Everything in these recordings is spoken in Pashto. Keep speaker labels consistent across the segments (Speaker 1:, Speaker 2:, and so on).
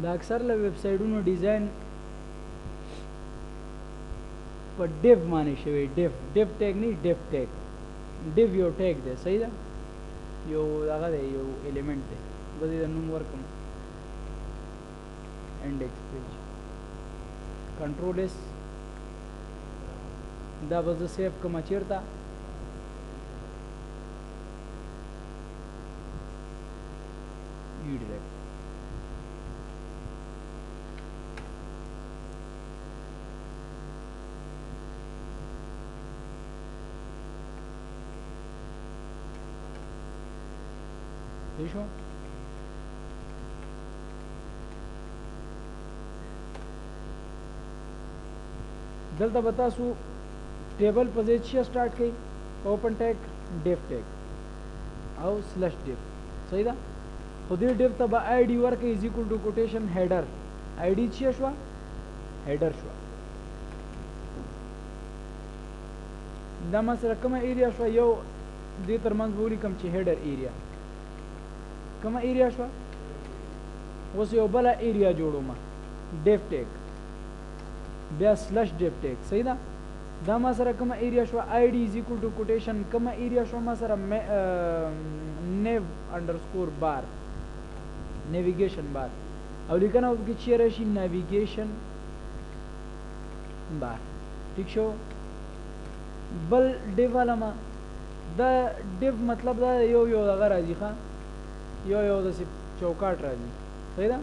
Speaker 1: دا اکثر له ویب سایټونو ډیزاین په div باندې شوی. div div tag نه، div tag، div یو tag دی، صحیح ده، یو هغه دی، یو element دی. زه دې نوم ورکړم index page، control S. دا به زه save کړم چېرته؟ E drive. صحیح شو. دلته به تاسو table په ځای چې start کړئ، open tag، div tag او slash div، صحیح ده. خو دې div ته به ID ورکړئ is equal to quotation header. ID چې شوه؟ header شوه. دا ما سره کومه area شوه؟ یو دې ترمنځ به ولیکم چې header area. کومه area شوه؟ اوس یو بله area جوړوم، div tag، بیا slash div tag، صحیح ده. دا ما سره کومه area شوه؟ ID is equal to quotation. کومه area شوه ما سره؟ nav underscore bar، navigation bar، او لیکنه پکې چې راشي navigation bar، ټیک شو. بل div والا ما دا div مطلب دا یو یو دغه راځي، ښه، یو یو داسې چوکاټ راځي، صحیح ده.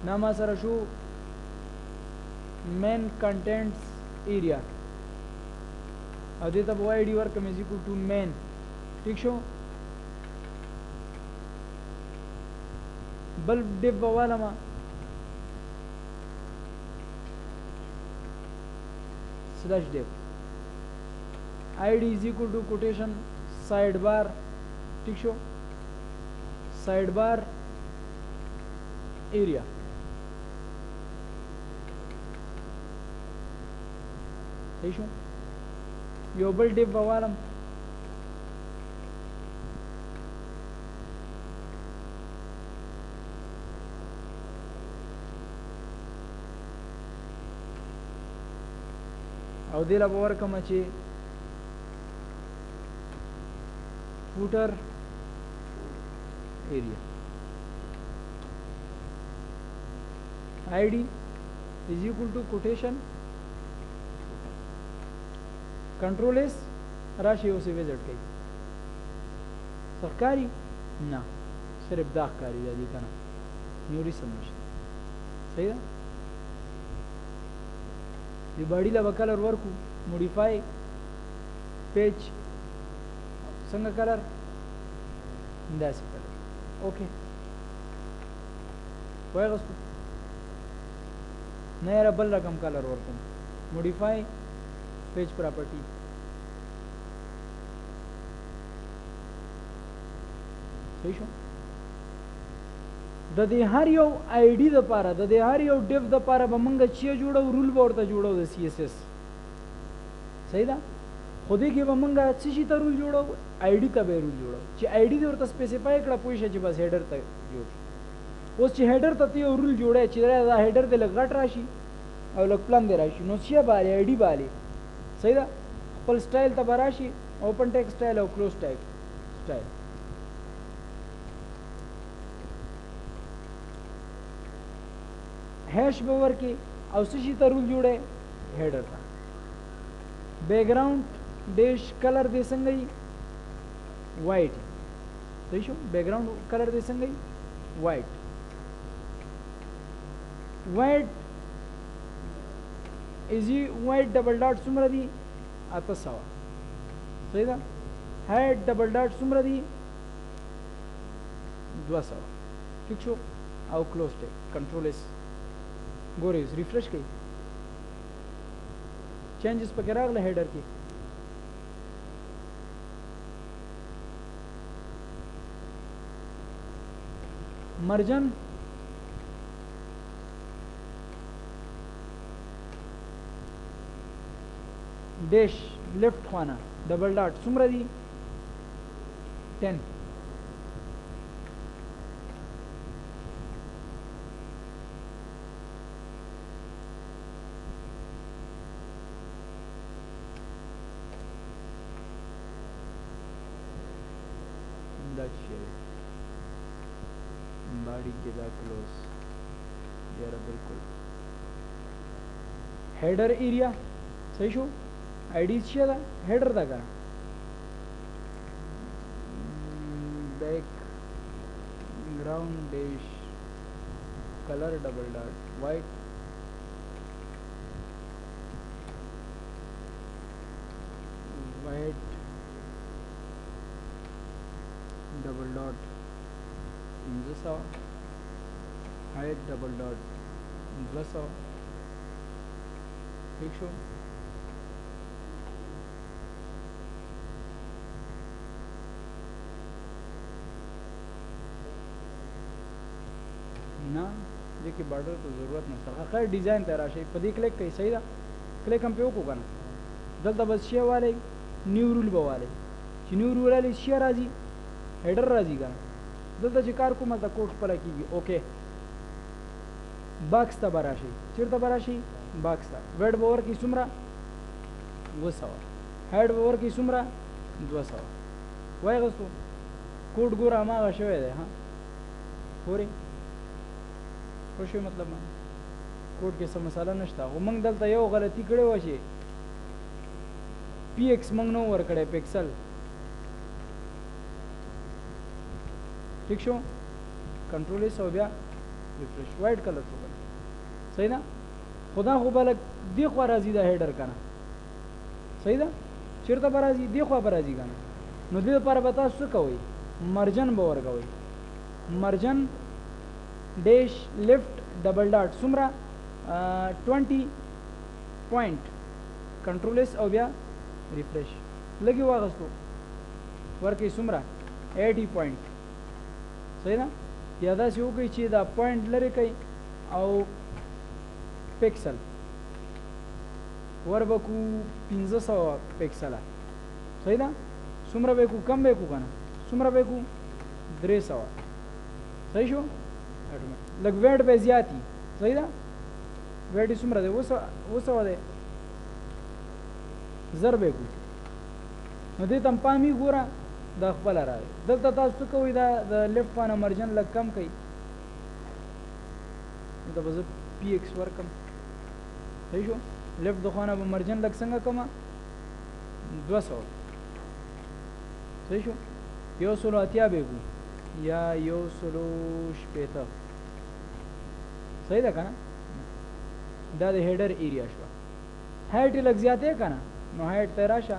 Speaker 1: دا ما سره شو main contents area، او دې ته به ID ورکړم is equal to main، ټیک شو. بل div به والم slash div، ID is equal to quotation side bar، ٹھیک شو، side bar area. صحیح شو. یو بل div به والم او دې له به ورکړم چې footer area، ID is equal to quotation، control S. راشي اوس visit کوي، څه ښکاري؟ نه، صرف دا ښکاري دا دي که نه، نوري څه نشته، صحیح ده. دې body له به color ورکو، modify page، څنګه color؟ داسې color، okay. وایغستو؟ نه یاره، بل رقم color ورکوم، modify page property. صحیح شو. د دې هر یو ID د پاره، د دې هر یو div د پاره به مونږ چې جوړو، rule به ورته جوړو د CSS، صحیح ده. خو دې کې به مونږ څه شي ته rule جوړو؟ ID ته به rule جوړو، چې ID دې ورته specify کړه، پوه شه چې بس header ته جوړ شو. اوس چې header ته یو rule جوړی چې دا header دې لږ غټ راشي او لږ پلن دې راشي، نو څه بالې؟ ID بالې، صحیح ده. خپل سټایل ته به راشي، open tag style او close tag style. Hash به ورکې او څه شي ته rule جوړی؟ header ته. background dash color دې څنګه وي؟ white، صحیح شو. background color دې څنګه وي؟ white. white ایزی white double dot څومره دي؟ 800، صحیح ده. height double dot څومره دي؟ 200، ټیک شو. او close tag، control S. ګورئ، refresh کړئ، changes پکې راغله header کې. margin dash left خوانه double dot څومره دي؟ 10. دا چې باډي کې دا کلوز یاره بالکل هیډر ایریا صحیح شو. آی ډي څه ده؟ هیډر ده کنه. Background dash color double dot white white double dot 500 height double dot 200 ٹھیک شو. نه دې کې بارډر ته ضرورت نشته. خیر ډیزاین ته راشي، په دې کلیک کوي. صحیح ده، کلیک هم پې وکړو که نه. دلته بس شی والی نیو رول به والی، چې نیو رول والی شی راځي، هیډر راځي که نه. دلته چې کار کوم هلته کوډ خپله کېږي. اوکې باکس ته به راشي، چېرته به راشي؟ باکس ته. ویډ به ورکړي څومره؟ 200. هایټ به ورکړي څومره؟ 200. وایې غوستو کوډ ګوره هماغه شوی دی. ها ګورې پوه شوې مطلب باندې؟ کوډ کې څه مسله نشته. خو موږ دلته یو غلطي کړې وه چې پی ایکس موږ نه ورکړی پکسل. ټیک شو، کنټرول ایس او بیا ریفرش، وایټ کلر شو کنه. صحیح ده. خدا خو به لږ دې خوا راځي دا هیډر که نه. صحیح ده، چېرته به راځي؟ دې خوا به راځي که نه. نو دې لپاره به تاسو څه کوئ؟ margin به ورکوئ. margin dash left double dot څومره؟ 20 point. Control S او بیا refresh. لږ یې واغستو، ورکوي څومره؟ 80 point. صحیح ده. یا داسې وکړئ چې دا point لرې کړئ او پکسل ور به کو 500 پکسله. صحیح ده. څومره به کو؟ کم به کو که نه؟ څومره به کو؟ 300. صحیح شو. لږ ویټ به زیات وي. صحیح ده. ویټ یې څومره دی؟ 700 دی. زر به کو. نو دې ته هم پام یې ګوره، دا خپله راغی. دلته تاسو څه کوئ؟ دا د left خوا نه margin لږ کم کړئ. دلته به زه پی ایکس ورکړم. صحیح شو. left د خوا نه به margin لږ څنګه کړم؟ 200. صحیح شو. 180 به کو یا 160. صحیح ده که نه؟ دا د header area شوه. height یې لږ زیاتې که نه، نو height ته راشه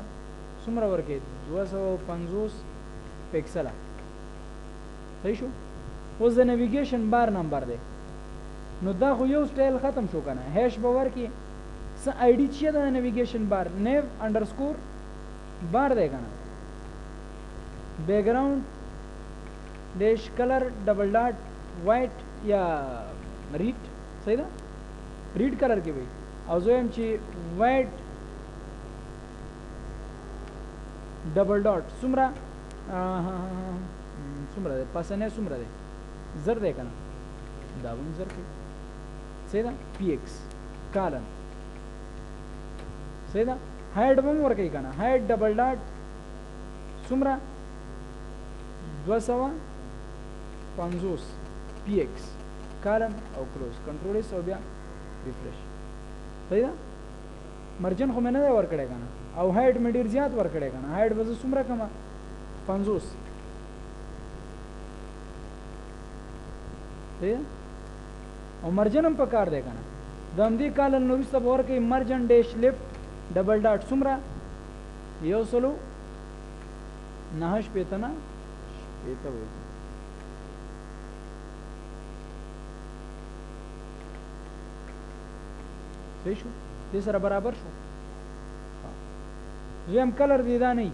Speaker 1: څومره ورکوې؟ 250 پکسله. صحیح شو. اوس د navigation bar number دی. نو دا خو یو style ختم شو که نه. hash به ورکړي. څه ID چې ده د navigation bar؟ Nav underscore bar دی که نه. Background dash color double dot white یا red. صحیح ده، red color کې وي. او زه وایم چې white double dot څومره؟ څومره دی؟ پاسنی څومره دی؟ زر دی که نه. دا به هم زر کوي. صحیح ده. پی ایکس colon. صحیح ده. height به هم ورکوي که نه. Height double dot څومره؟ 250 پی ایکس colon او close. Control S او بیا refresh. صحیح ده. Margin خو مې نه دی ورکړی که نه، او height مې ډېر زیات ورکړی که نه. Height به زه څومره کړم؟ 50. صحیح ده. او margin هم پکار دی که نه. د همدې colon نه وروسته به ورکوي margin dash left double dot څومره؟ 169 نه شپېته وایي. صحیح شو. دې سره برابر شو. زه color دې دا نه،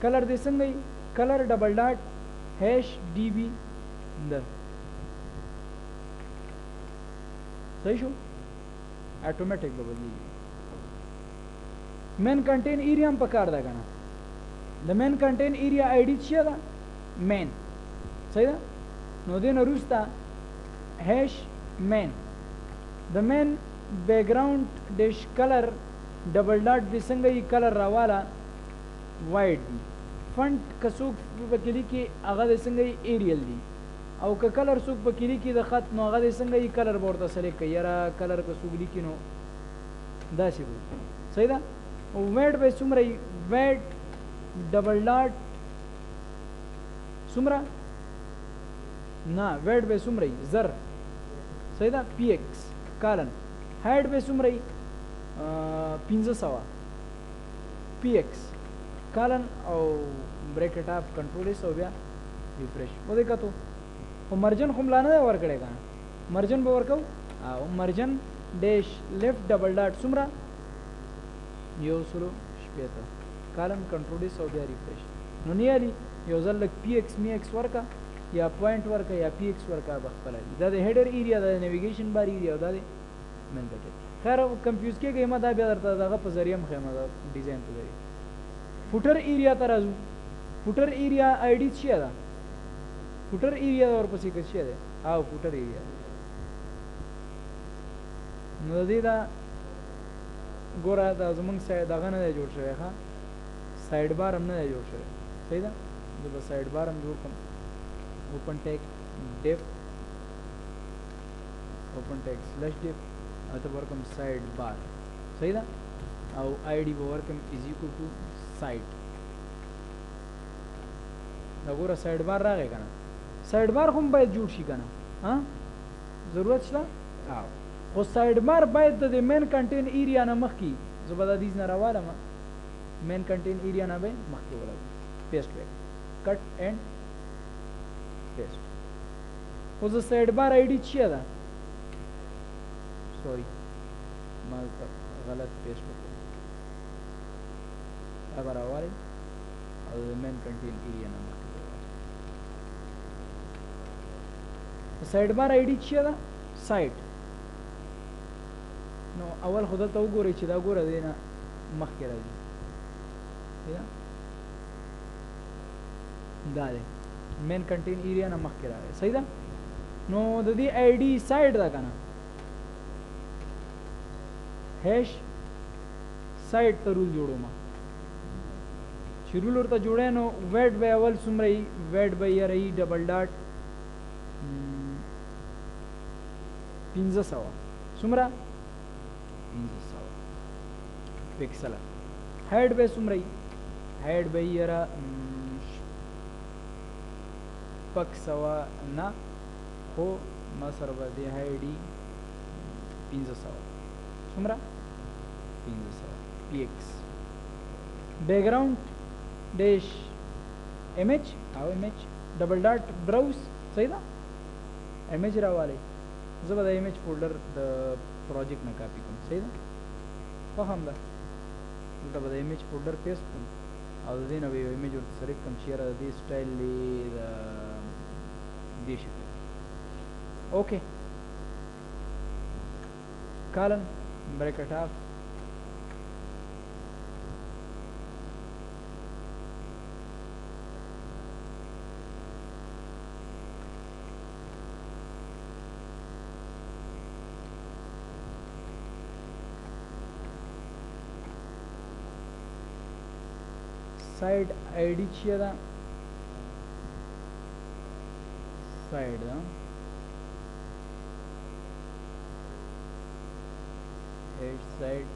Speaker 1: color دې څنګه وي؟ Color double dot hash D B ده. صحیح شو. اتوماتیک به بدلیږي. Main content area هم پکار ده که نه. د main content area ID څه ده؟ Main. صحیح ده. نو دې نه وروسته hash main. د main background dash color double dot دې څنګه یې؟ Color راواله white دی. font که څوک پکې لیکي هغه د څنګه یې Arial دی، او که color څوک پکې لیکي د خط نو هغه د څنګه یې color به ورته select کوي، یاره color که څوک لیکي نو داسې به وي. صحیح ده. width به څومره وي؟ width double dot څومره؟ نه width به څومره وي؟ 1000. صحیح ده. px colon height به څومره وي؟ 500 px colon او bracket off control S او بیا refresh. ودې کتو خو margin خو لا نه دی ورکړی که نه؟ margin به ورکوو. او margin dash left double dot څومره؟ 160 colon control S او بیا refresh. نو nearly یو ځل لږ px میکس ورکه یا point ورکه یا px ورکه به خپله دي. دا د header area، دا د navigation bar area او دا د main content. خیر confuse کېږئ مه، دا بیا درته دغه په ذریعه هم ښیم، دا design په ذریعه. footer area ته راځو. footer area ID څه ده؟ footer area ورپسې که څه ده؟ او footer area نو د دې دا ګوره دا زمونږ side دغه نه دی جوړ شوی، ښه side bar هم نه دی جوړ شوی. صحیح ده. زه به side bar هم جوړ کړم. open tag div open tag slash div او ته ورکم side bar. صحیح ده. او ID به ورکم is equal to side. دا ګوره side bar راغی که نه؟ side bar خو هم باید جوړ شي که نه؟ ها ضرورت شته؟ او خو side bar باید د main content area نه مخکې، زه به دا دیز نه راوالم، main content area نه به مخکې ولګوم. paste وکړم، cut and paste. خو زه side bar ID چیه ده؟ sorry ما غلط paste وکړ. دا به راوالم او د main content area نه مخکې به راوالم. side bar ID چیه ده؟ side. نو اول خو دلته وګورئ چې دا ګوره دی نه مخکې راځي، دا دی main content area نه مخکې راغی. صحیح ده. نو د دې ID side ده که نه؟ hash side ته rule جوړوم. چې rule ورته جوړی نو width به اول څومره وي؟ width به یې راي double dot 500. څومره؟ 500 پکسله. height به څومره وي؟ height به یې را 600 نه، خو ما سره به دې height 500. څومره؟ 500 px. background dash image او image double dot browse. صحیح ده. image راوالی، زه به د image folder د project نه کاپي کوم. صحیح ده. خوښه هم ده. دلته به د image folder paste کوم او د دې نه به یو image ورته select کوم چې یاره د دې style دی د دې شکل. okay colon bracket off side ID چیه ده؟ side ده head side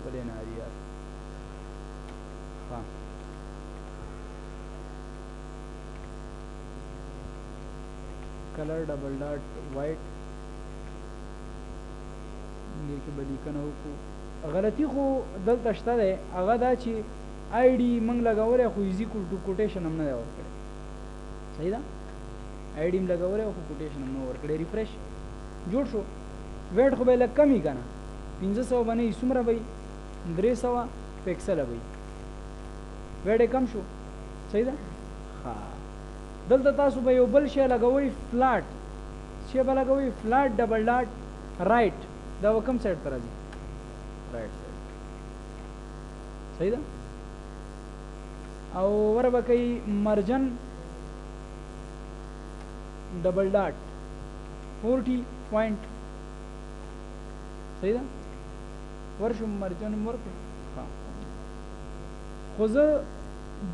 Speaker 1: ولې نه دي یار؟ ښه color double dot white دې کې به لیکنه وکړو. غلطي خو دلته شته دی، هغه دا چې ID موږ لګولی خو is equal to quotation هم نه دی ورکړی. صحیح ده. ID هم لګولی خو quotation هم نه ورکړی. refresh جوړ شو. width خو به لږ کم وي که نه؟ 500 به نه وي، څومره به وي؟ 300 پکسله به وي. ویډ یې کم شو، صحیح ده؟ ښه، دلته تاسو به یو بل شی لګوئ، float شی به لګوئ، float double dot right، دا به کوم سایډ ته راځي؟ right side، صحیح ده؟ او ور به کوي margin double dot 40 point، صحیح ده؟ ورشو margin ورکړو. ښه، خو زه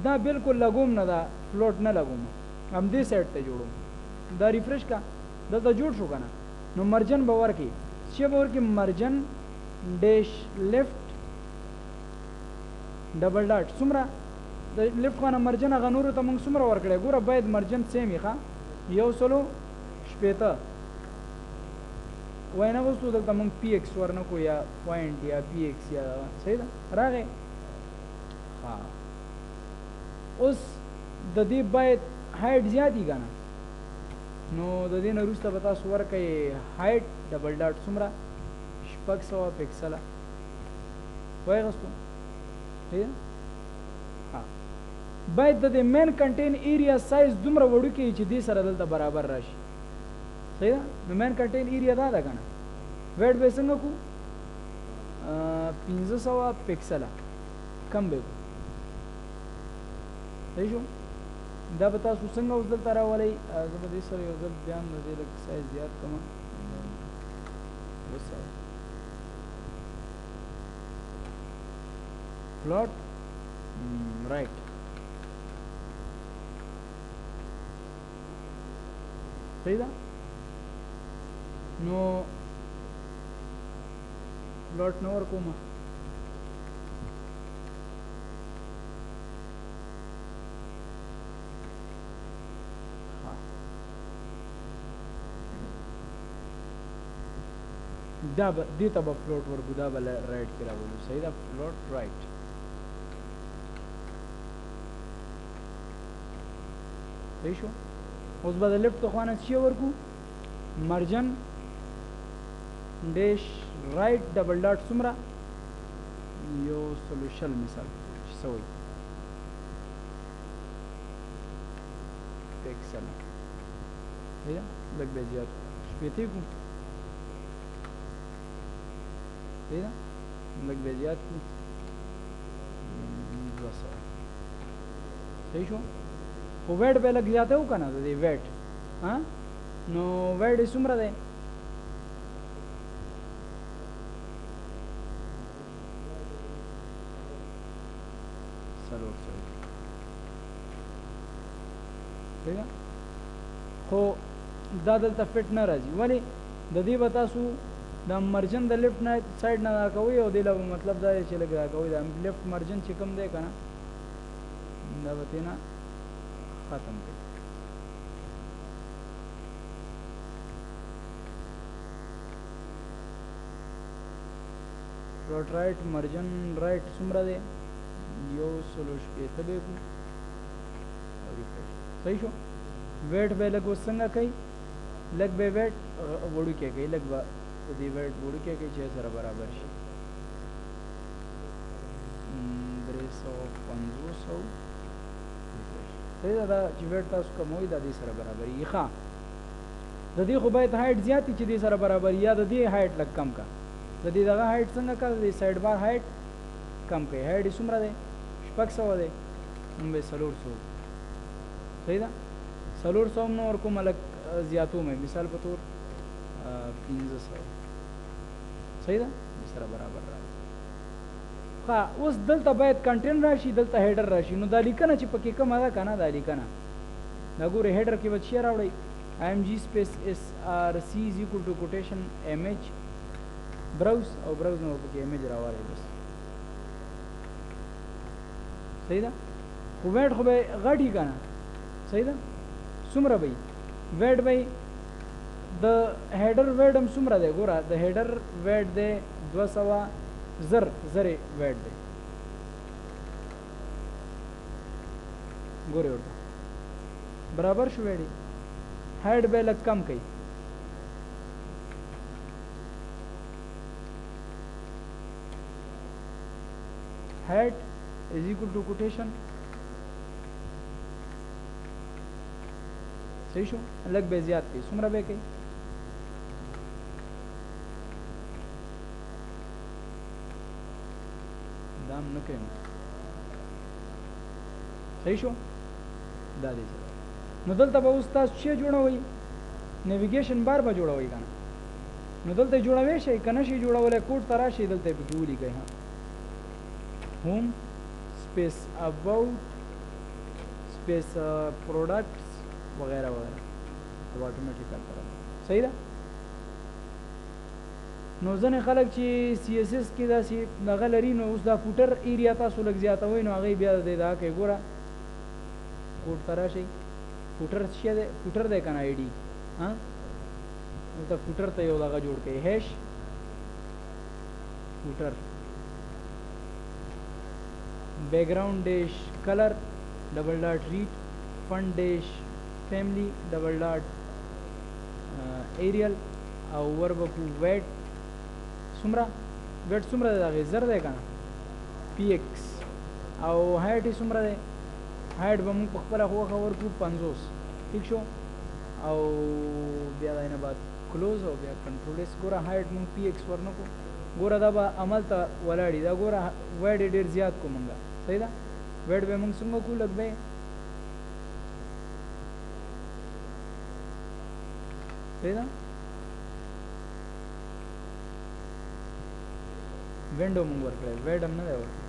Speaker 1: دا بالکل لګوم نه، دا float نه لګوم، همدې side ته جوړوم. دا refresh کا، دلته جوړ شو که نه؟ نو margin به ورکړي، څه به ورکړي؟ margin dash left double dot څومره؟ د left خوا نه margin هغه نورو ته موږ څومره ورکړی؟ ګوره باید margin same وي. ښه، 160 وای نه وستو، دلته موږ px ورنه کو یا point یا px یا، صحیح ده؟ راغی. ښه، اوس د دې باید height زیات وي که نه؟ نو د دې نه وروسته به تاسو ورکئ height double dot څومره؟ 600 پکسله وایغستو، صحیح ده؟ ها، باید د دې main content area size دومره وړوکی چې دې سره دلته برابر راشي، صحیح ده؟ نو main content area دا ده که نه؟ width به څنګه کو؟ 500 پکسله کم به کو، صحیح شو؟ دا به تاسو څنګه اوس دلته راولئ؟ زه به دې سره یو ځل بیا هم د دې لږ size زیات کړم، 200 float right، صحیح ده؟ نو float نه ورکوم، دا به دې ته به float ورکو، دا به right کې راولو، صحیح ده؟ float right، صحیح شو؟ اوس به د left خوا نه څه ورکو؟ margin dash right double dot څومره؟ 120 مثال چې څه وایي پکسل، صحیح ده؟ لږ به زیات 60 کو، صحیح ده؟ لږ به زیات کو 200، صحیح شو؟ خو width به لږ زیاته وکړه نه د دې width، ها نو width یې څومره دی؟ 400، صحیح ده؟ خو دا دلته fit نه راځي، ولې؟ د دې به تاسو د margin د left نه side نه راکوئ، او دې له مطلب دا دی چې لږ راکوئ، دا left margin چې کوم دی که نه، دا به ترې نه ختم کړئ. float right margin right څومره دی؟ 160 به کو، صحیح شو؟ width به لږ اوس څنګه کوي؟ لږ به width وړوکی کوي، لږ به د دې width وړوکی کوي چې سره برابر شي 350، صحیح ده؟ دا چې width تاسو کموئ دا دې سره برابرېږي. ښه، د دې خو باید height زیات وي چې دې سره برابر، یا د دې height لږ کم کا. د دې دغه height څنګه کا؟ د دې side bar height کم کړئ. height یې څومره دی؟ 600 دی، موږ به یې 400، صحیح ده؟ 400 هم نه ورکوم، لږ زیاتوم یې، مثال په طور 500، صحیح ده؟ دې سره برابر راځي. ښه، اوس دلته باید content راشي، دلته header راشي. نو دا لیکنه چې پکې کومه ده که نه، دا لیکنه دا ګورئ header کې به څه راوړئ؟ img space src is equal to quotation image browse، او browse نه پکې image راوړئ بس، صحیح ده؟ خو width خو به غټ وي که نه، صحیح ده؟ څومره به وي width؟ به د header width هم څومره دی؟ ګوره د header width دی 200 زر زرې width دی، ګورئ ورته برابر شو. width height به لږ کم کړئ، Height is equal to quotation. صحیح شو؟ لږ به زیات کړي، څومره به کوي؟ دا هم نه کوي. صحیح شو؟ دا دی. نو دلته به اوس تاسو چې جوړوئ، navigation bar به جوړوئ که نه؟ نو دلته جوړوی شئ که نه شئ جوړولی، کوډ ته راشئ، دلته یې پکې ولیکئ. ها، home space about space products وغیرہ وغیرہ، او اتوماتیک هلته. صحیح ده؟ نو ځینې خلک چې سی اس اس کې داسې دغه لري، نو اوس دا footer area تاسو لږ زیاتوئ، نو هغوی بیا د دا کوي. ګوره، کوډ ته راشئ، footer څه دی؟ Footer دی که نه ID؟ ها، دلته footer ته یو دغه جوړ کړئ، hash footer background dash color double dot red, font dash family double dot Arial، او وربکو width څومره؟ Width څومره دی؟ دغه 1000 دی که نه px؟ او height یې څومره دی؟ Height به موږ په خپله خوښه ورکړو، 50. ټیک شو؟ او بیا دا نه بعد close او بیا control S. ګوره، height موږ px ورنکو. ګوره، دا به عمل ته ولاړی. دا ګوره، width یې ډېر زیات کو مونږه. صحیح ده؟ Width به موږ څنګه کو؟ لږ به، صحیح ده، window موږ ورکړی، width هم نه دی ورکړی.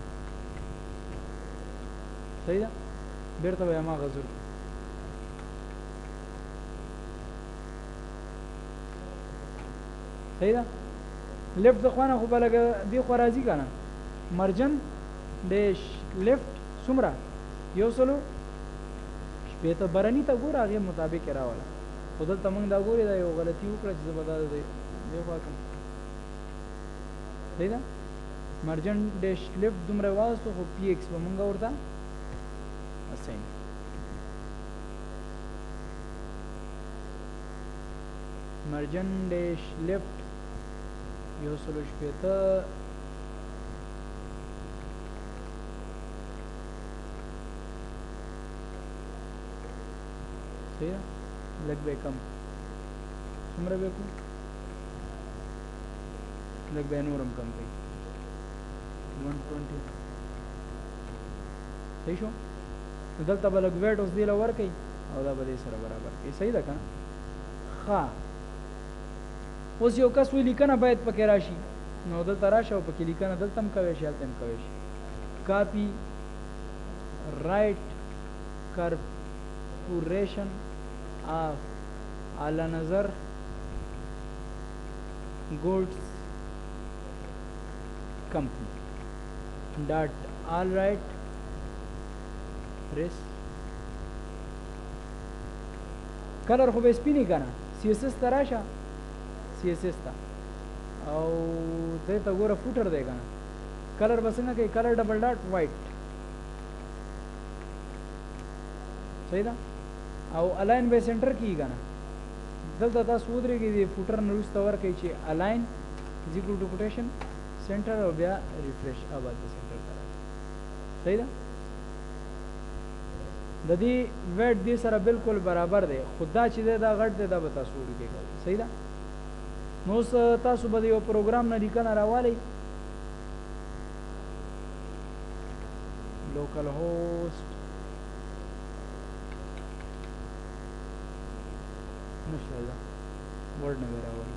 Speaker 1: صحیح ده؟ بیرته به هماغه زور. صحیح ده؟ Left د خوانه خو به لږه دې خوا راځي که نه؟ Margin dash left څومره؟ 160. برني ته ګوره، هغې مطابق یې راوله. خو دلته موږ دا ګورې، دا یو غلطي وکړه چې زه به دا دې خوا کړم. صحیح ده؟ Margin dash left دومره واغستو، خو px به موږ ورته assign. Margin dash left 160. صحیح ده؟ لږ به کم، څومره به کو؟ لږ به نور هم کم کړي، 120. صحیح شو؟ نو دلته به لږ width اوس دې له ورکوي او دا به دې سره برابر کوي. صحیح ده که نه؟ ښه، اوس یو کس وی لیکنه باید پکې راشي، نو دلته راشه او پکې لیکنه دلته هم کوی شي، هلته هم کوی شي. Copyright Corporation of Ala Nazar Goods Company dot all right res. Color خو به سپینی کنه؟ CSS ته راشه، CSS ته، او دې ته ګوره، footer دی کنه؟ Color به څنګه کوي؟ Color double dot white. صحیح ده؟ او align به center کیږي کنه؟ دلته تاسو ودرېږئ، د footer نه وروسته ورکړئ چې align is equal to quotation center او بیا refresh، آباد center ته راځي. صحیح ده؟ د دې width دې سره بالکل برابر دی، خو دا چې دی دا غټ دی، دا به تاسو وړوکی کوئ. صحیح ده؟ نو اوس تاسو به د یو پروګرام نه لیکنه راوالئ، localhost نشته، دا Word نه راوالئ.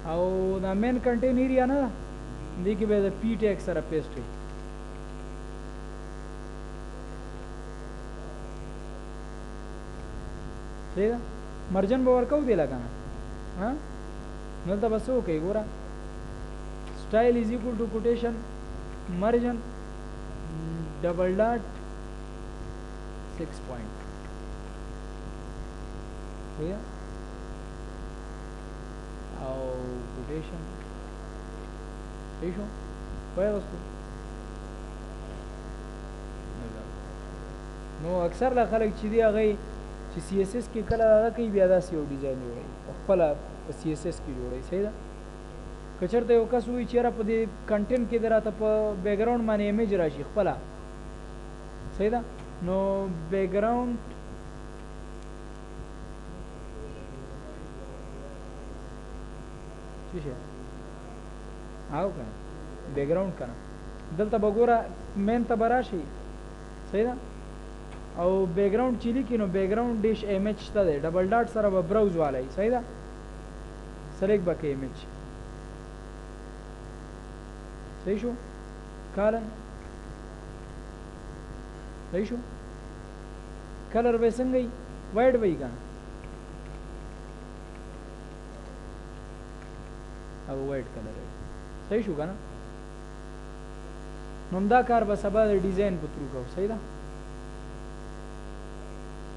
Speaker 1: او دا main content area نه ده، دې کې به د p tag سره paste وي. صحیح ده؟ Margin به ورکو دی لا کنه؟ ها، دلته به څه وکړئ؟ ګوره، style is equal to quotation margin double dot 6 point. صحیح؟ او quotation. صحیح شو؟ پوه وستو؟ نو اکثر لا خلک چې دی هغه چې سی اس اس کې کله هغه کوي، بیا داسې یو ډیزاین جوړوي، خپل په سی اس اس کې جوړوي، صحیح ده؟ که چېرته یو کس وایي چې یاره په دې کنټینټ کې د راته په بیکګراونډ باندې ایمیج راشي خپله، صحیح ده؟ نو بیکګراونډ څه شی او کنه بیکګراوند کنه، دلته به ګوره مین ته به راشي، صحیح ده؟ او بیکګراوند چې لیکي نو بیکګراوند ډیش ایمیج شته دی، ډبل ډاټ سره به براوز والی، صحیح ده؟ سلیکټ به کې ایمیج، صحیح شو؟ کالن صحیح شو؟ کلر به څنګه وي؟ وایټ به وي که نه؟ او وایټ کلر وي، صحیح شو که نه؟ نو همدا کار به سبا د ډیزاین په ترو کوو، صحیح ده؟